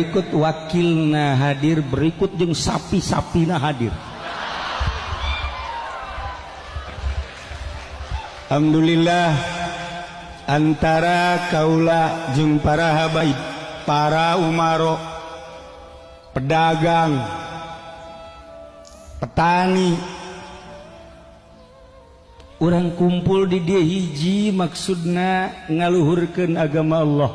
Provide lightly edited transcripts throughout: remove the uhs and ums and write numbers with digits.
Berikut wakilna hadir, berikut jeung sapi-sapina hadir. Alhamdulillah, antara kaula jeung para habaib, para umaro, pedagang, petani, urang kumpul di dieu hiji maksudna ngaluhurkeun agama Allah,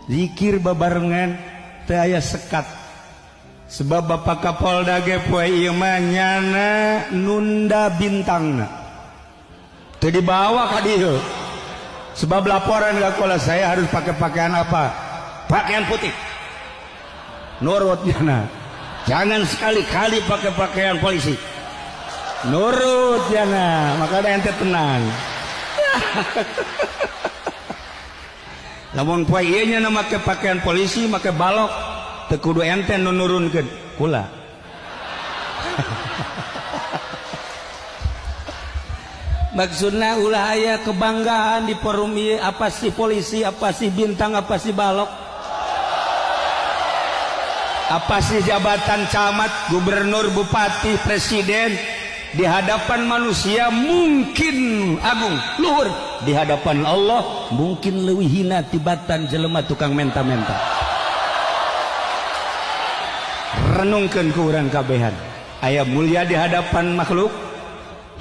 zikir babarengan, teu aya sekat, sebab Bapak Kapolda ge poe ieu mah nyana nunda bintangna, teu dibawa ka dieu, sebab laporan ka kula, saya harus pakai pakaian apa? Pakaian putih. Nurut nyana. Jangan sekali-kali pakai pakaian polisi. Nurut nyana, makanya ente tenang. Lamun poe ieu nya make pakaian polisi, make balok, teu kudu ente nu nurunkeun, kula. Maksudna ulah aya kebanggaan di forum ieu, apa sih polisi, apa sih bintang, apa sih balok, apa sih jabatan camat, gubernur, bupati, presiden. Di hadapan manusia mungkin agung luhur, di hadapan Allah mungkin leuwih hina tibatan jelema tukang menta-menta. Renungkeun ku urang kabehan, aya mulia di hadapan makhluk,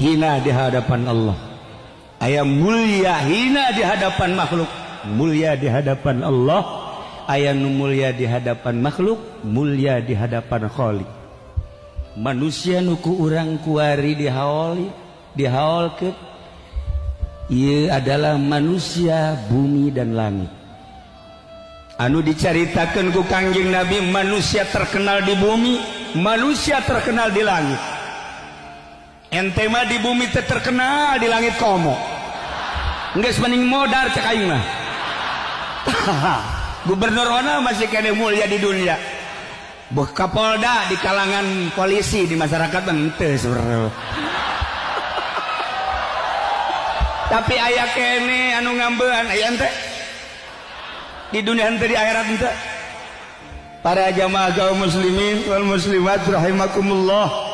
hina di hadapan Allah. Aya mulia hina di hadapan makhluk, mulia di hadapan Allah. Aya nu mulia di hadapan makhluk, mulia di hadapan Khalik. Manusia nuku urang kuari dihaoli, dihaolkeun ieu adalah manusia bumi dan langit. Anu dicaritakeun ku Kangjeng Nabi, manusia terkenal di bumi, manusia terkenal di langit. Ente mah di bumi teu terkenal, di langit komo. Geus mending modar cek aing mah. Gubernur ona masih kene mulia di dunia. Buh Kapolda di kalangan polisi, di masyarakat henteu sebenarnya. Tapi aya kene anu ngambean, aya ente di dunia henteu, di akhirat henteu. Para jamaah kaum muslimin wal muslimat rahimakumullah.